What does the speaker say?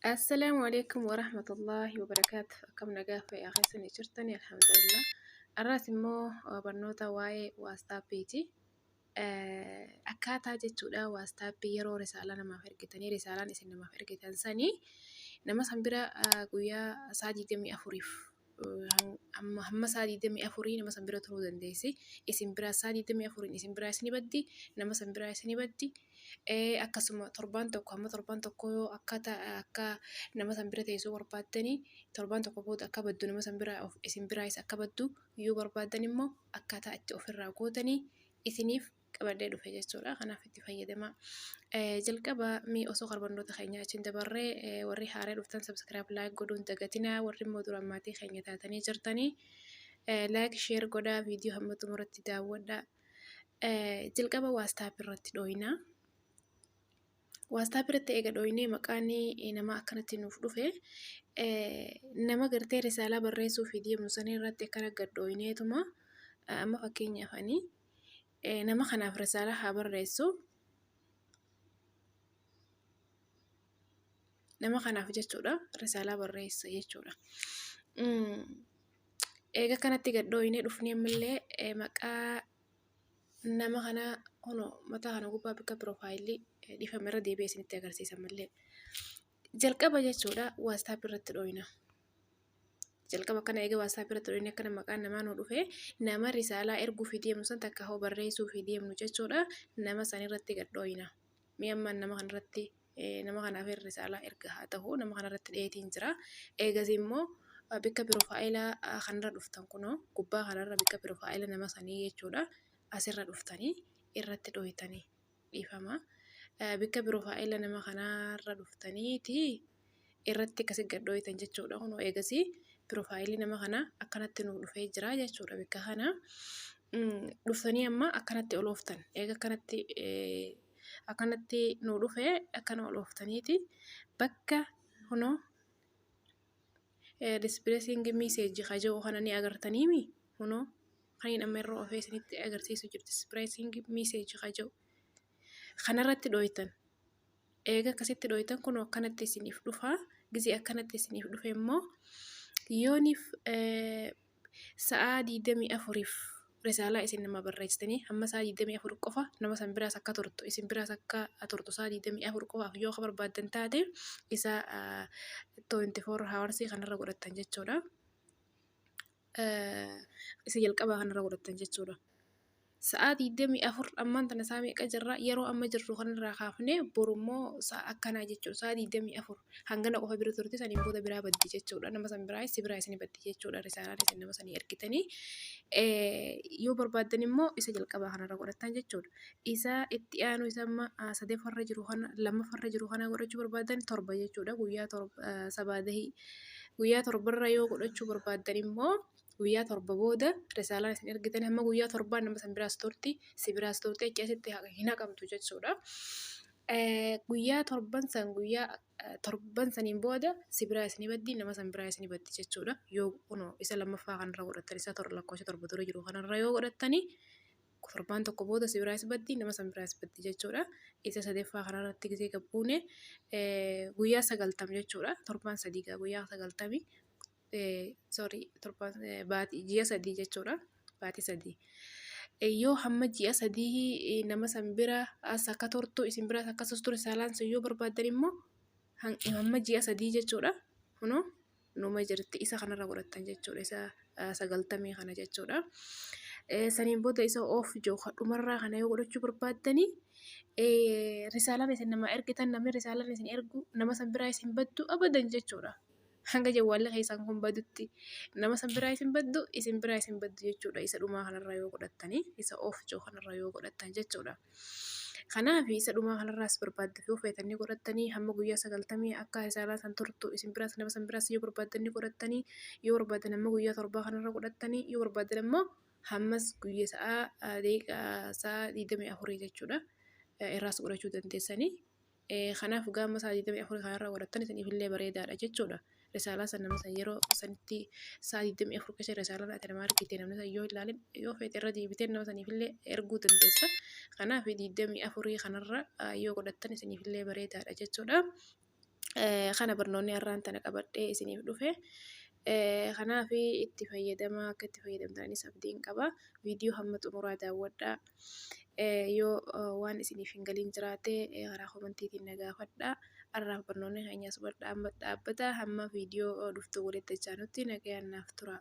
Assalaamu alaikum warahmatullaahi wabarakaatu. Akkam nagaa fayyaa keessanii jirtanii? Alhamdulillah. Har'as immoo barnoota waa'ee waastaappiiti. Akkaataa jechuudha waastaappii yeroo risaalaa namaaf ergitanii, risaalaan isin namaaf ergitan sanii nama san bira guyyaa sa'a 24f, hamma sa'a 24 nama san bira turuu dandeessi. Isin biraa sa'a 24 isin biraa isin baddi, nama san biraa isin baddi. Akkasuma torbaan tokko, hamma torbaan tokko yoo akka nama san bira teessuu barbaaddanii, torbaan tokko booda akka baddu, nama san biraa isin biraayis akka baddu yoo barbaaddan immoo, akkaataa itti ofirraa gootanii isiniif qabadhee dhufe jechuudha. Kanaaf itti fayyadamaa. Jalqaba mi osoo barnoota keenya achiin dabarree, warri haaraa dhuftan subscribe, like godhuun dagatinaa. Warri immoo duraan maatii keenya taatanii jirtanii like, share godhaa, viidiyoo hamma xumuratti daawwadhaa. Jalqaba waastaap irratti dhooyinaa. Waastaap irratti eega dhooyinee, maqaan nama akkanatti nuuf dhufe, nama gartee risaalaa barreessuu fi deemnu sanii irratti akkana gad dhooyineetuma, amma fakkeenyaaf ani nama kanaaf risaalaa haa barreessu. Nama kanaaf jechuudha risaalaa barreessa jechuudha. Eega kanatti gad dhooyinee dhufnee, ammallee maqaa nama kanaa kunoo mataa kana gubbaa bakka piroofaayilii dhifame irra deebi'ee isinitti agarsiisa mallee. Jalqaba jechuudha waastaap irratti dhooyina. Jalqaba kana eega waastaap irratti dhooyine, akkana maqaan namaa nu dhufe, nama risaalaa erguu fi deemnu san, takka hoo barreessuu fi deemnu jechuudha, nama san irratti gad dhooyina. Mee amma nama kanarratti, nama kanaaf risaalaa erga haa ta'u, nama kanarratti dhiyeetiin jira. Eegas immoo bikka piroofaayilaa kanarra dhuftan, kunoo gubbaa kanarra bikka piroofaayila nama sanii jechuudha. Asirra dhuftanii irratti dhooytanii, dhiifama. Bikka piroofaayila nama kanaarra dhuftaniiti irratti akkasi gad dhooytan jechuudha. Kunoo eegasii piroofaayilii nama kanaa akkanatti nu dhufee jira jechuudha bikka kana. Dhuftanii amma akkanatti ol ooftan. Eega akkanatti nu dhufe, akkana ol ooftaniiti bakka kunoo "Expressing message" ka jedhu kana ni agartaniimi. Kunoo kaniin amma irra oofee isinitti agarsiisu jiru, "Expressing message" ka jedhu kanarratti dhooytan. Eega akkasitti dhooytan, kunoo akkanatti isiniif dhufa. Gizee akkanatti isiniif dhufe immoo, yooniif sa'aa 24f risaalaa isin nama barreessitanii, hamma sa'aa 24 qofa nama san biraas akka turtu, isin biraas akka turtu sa'aa 24 qofaaf yoo ka barbaaddan taate, isa 24 hours kanarra godhattan jechuudha. Isa jalqabaa kanarra godhattan jechuudha. Sa'aa 24 ammaan tana sa'a meeqa jirra? Yeroo amma jirru kanarraa kaafnee boru immoo sa'a akkanaa jechuudha. Sa'a 24 hangana qofa bira turte, saniin booda biraa baddi jechuudha. Nama san biraa si biraa isin baddi jechuudha. Risaalaan isin nama sanii ergitanii yoo barbaaddan immoo isa jalqabaa kanarra godhattan jechuudha. Isa itti aanu, isa amma sadeffarra jiru kana, lammaffarra jiru kana godhachuu barbaaddan, 7 jechuudha. Guyyaa 7 sabaa dahii guyyaa 7rra yoo godhachuu barbaaddan immoo, guyyaa 7 booda risaalaan isin ergitan hamma guyyaa 7 nama san biraas turti, si biraas turti, achi asitti hin haqamtu jechuudha. Guyyaa torban san, guyyaa torban saniin booda si biraa isin baddi, nama san biraa isin baddi jechuudha. Yoo kunoo isa lammaffaa kanarra godhattan, isa torba lakkoofsa 7 dura jiru kanarra yoo godhattani, torbaan tokko booda si biraas baddi, nama san biraas baddi jechuudha. Isa sadaffaa kanarratti gisee gabbuune guyyaa 90 jechuudha. Torbaan 3 gaa guyyaa 90, sorry, torbaan baatii ji'a 3 jechuudha. Baatii 3. Yoo hamma ji'a 3 nama san bira as akka turtu, isin biraas akkasumas ture saalaan sun yoo barbaaddan immoo, hamma ji'a 3 jechuudha. Kunoo numa jirti, isa kanarra godhattan jechuudha. Isa 90 kana jechuudha. Saniin booda isa off jiru dhumarraa kana yoo godhachuu barbaaddanii, risaalaan isin nama ergitan, namni risaalaan isin ergu nama san biraa isin baddu abadan jechuudha. Hanga jawwaalli keessan kun badutti nama san biraa isin baddu, isin biraa isin baddu jechuudha. Isa dhumaa kanarraa yoo godhattanii, isa off jiru kanarraa yoo godhattan jechuudha. Kanaaf isa dhumaa kanarraas barbaaddu yoo feetanii godhattanii, hamma guyyaa 90 akka risaalaa san turtu isin biraas nama san biraas yoo barbaaddanii godhattanii, yoo barbaadan hamma guyyaa 7 kanarra godhattanii, yoo barbaadan immoo hammas guyyaa sa'aa daqiiqaa sa'a 24 jechuudha irraas godhachuu dandeessanii. Kanaaf gaama sa'a 24 kanarra godhattan isiniif illee bareedaadha jechuudha. Risaalaa san nama san yeroo sanitti sa'a 24 keessa risaalaan ati nama argite, namni san yoo ilaalin, yoo feete irra deebitee nama saniif illee erguu dandeessa. Kanaaf 24 kanarra yoo godhattan isiniif illee bareedaadha jechuudha. Kana barnoonni har'aan tana qabadhee isiniif dhufe. Kanaaf itti fayyadama akka itti fayyadamtanis abdiin qaba. Viidiyoo hamma xumuraa daawwadhaa. Yoo waan isiniif hin galiin jiraate karaa komantiitiin na gaafadhaa. Har'aaf barnoonni keenya asuma dhaabbata. Hamma viidiyoo dhuftu walitti dachaanutti nagayaan naaf tura.